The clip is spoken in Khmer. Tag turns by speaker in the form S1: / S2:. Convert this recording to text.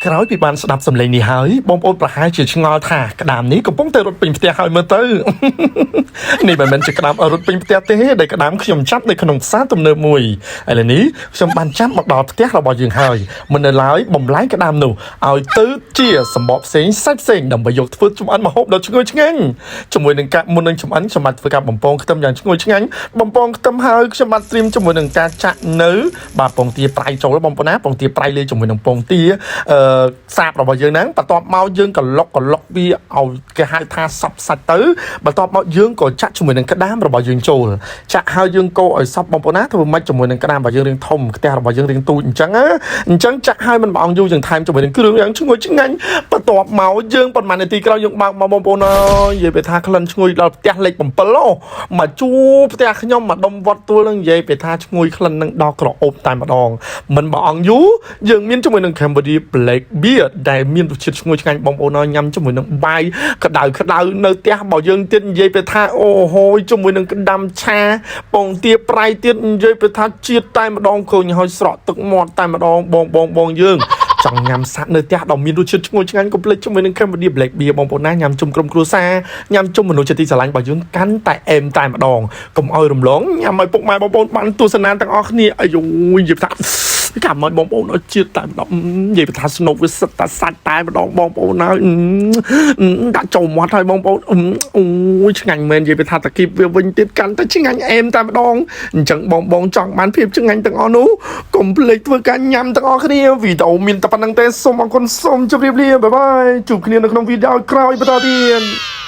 S1: ក្រោយពីបានស្ដាប់សំឡេងនេះហើយបងប្អូនប្រហែលជាឆ្ងល់ថាក្តាមនេះកំពុងតែរត់ពេញផ្ទះហើយមើលទៅ នេះមិនមែនជាក្តាមរត់ពេញផ្ទះទេដែលក្តាមខ្ញុំចាប់នៅក្នុងផ្សារទំនើបមួយឥឡូវនេះខ្ញុំបានចាប់មកដល់ផ្ទះរបស់យើងហើយមិននៅឡើយបំលែងក្តាមនោះឲ្យទៅជាសម្បកផ្សេងសាច់ផ្សេងដើម្បីយកធ្វើចម្អិនម្ហូបដ៏ឈ្ងុយឆ្ងាញ់ជាមួយនឹងការមុននឹងចម្អិនខ្ញុំបានធ្វើការបំពងខ្ទឹមយ៉ាងឈ្ងុយឆ្ងាញ់បំពងខ្ទឹមហើយខ្ញុំបានត្រៀមជាមួយនឹងការចាក់នៅបាទពងទាប្រៃចូលបងប្អូនណាពងទាប្រៃលាយជាមួយនឹងពងទាអឺសាបរបស់យើងហ្នឹងបន្ទាប់មកយើងក៏លុកក៏លុកវាឲ្យគេហៅថាសប់សាច់ទៅបន្ទាប់មកយើងក៏ចាក់ជាមួយនឹងក្តាមរបស់យើងចូលចាក់ហើយយើងកូរឲ្យសប់បងប្អូនណាធ្វើម៉េចជាមួយនឹងក្តាមរបស់យើងរាងធំខ្ទះរបស់យើងរាងទូចអញ្ចឹងណាអញ្ចឹងចាក់ហើយមិនបងយូរយើងថែមជាមួយនឹងគ្រឿងយ៉ាងឈ្ងុយឆ្ងាញ់បន្ទាប់មកយើងប៉ុន្មាននាទីក្រោយយើងបើកមកបងប្អូនអើយនិយាយไปថាក្លិនឈ្ងុយដល់ផ្ទះលេខ7អូមកជួផ្ទះខ្ញុំមកដុំវត្តទួលនឹងនិយាយไปថាឈ្ងុយក្លិននឹងដល់ក្រអូបតែម្ដងមិនបងអង្គយូរយើងមានជាមួយនឹង Cambodia Black Beer ដែលមានរសជាតិឈ្ងុយឆ្ងាញ់បងប្អូនអើយញ៉ាំជាមួយនឹងបាយក្តៅក្តៅនៅផ្ទះរបស់យើងទៀតនិយាយไปថាអូហូយជាមួយនឹងក្តាំឆាពងទាប្រៃទៀតនិយាយไปថាជាតិតែម្ដងឃើញហើយស្រក់ទឹកមាត់តែម្ដងបងបងបងយើងចង់ញ៉ាំសាក់នៅផ្ទះដ៏មានរសជាតិឈ្ងុយឆ្ងាញ់កុំភ្លេចជាមួយនឹង Cambodia Black Beer បងប្អូនណាញ៉ាំជុំក្រុមគ្រួសារញ៉ាំជុំមនុស្សជាទីស្រឡាញ់របស់យើងកាន់តែអែមតែម្ដងកុំឲ្យរំលងញ៉ាំឲ្យពុកម៉ែបងប្អូនបានទស្សនាទាំងអស់គ្នាអាយយនិយាយថាកាំឲ្យបងប្អូនឲ្យជាតិតែម្ដងនិយាយថាស្នុកវាសិតតែសាច់តែម្ដងបងប្អូនហើយដាក់ចូលមាត់ហើយបងប្អូនអូយឆ្ងាញ់មែននិយាយថាតាគីបវាវិញទៀតកាន់តែឆ្ងាញ់អែមតែម្ដងអញ្ចឹងបងបងចង់បានភាពឆ្ងាញ់ទាំងអស់នោះកុំភ្លេចធ្វើការញ៉ាំទាំងអស់គ្នាវីដេអូមានតែប៉ុណ្្នឹងទេសូមអរគុណសូមជម្រាបលា bye bye ជួបគ្នានៅក្នុងវីដេអូក្រោយបន្តទៀត។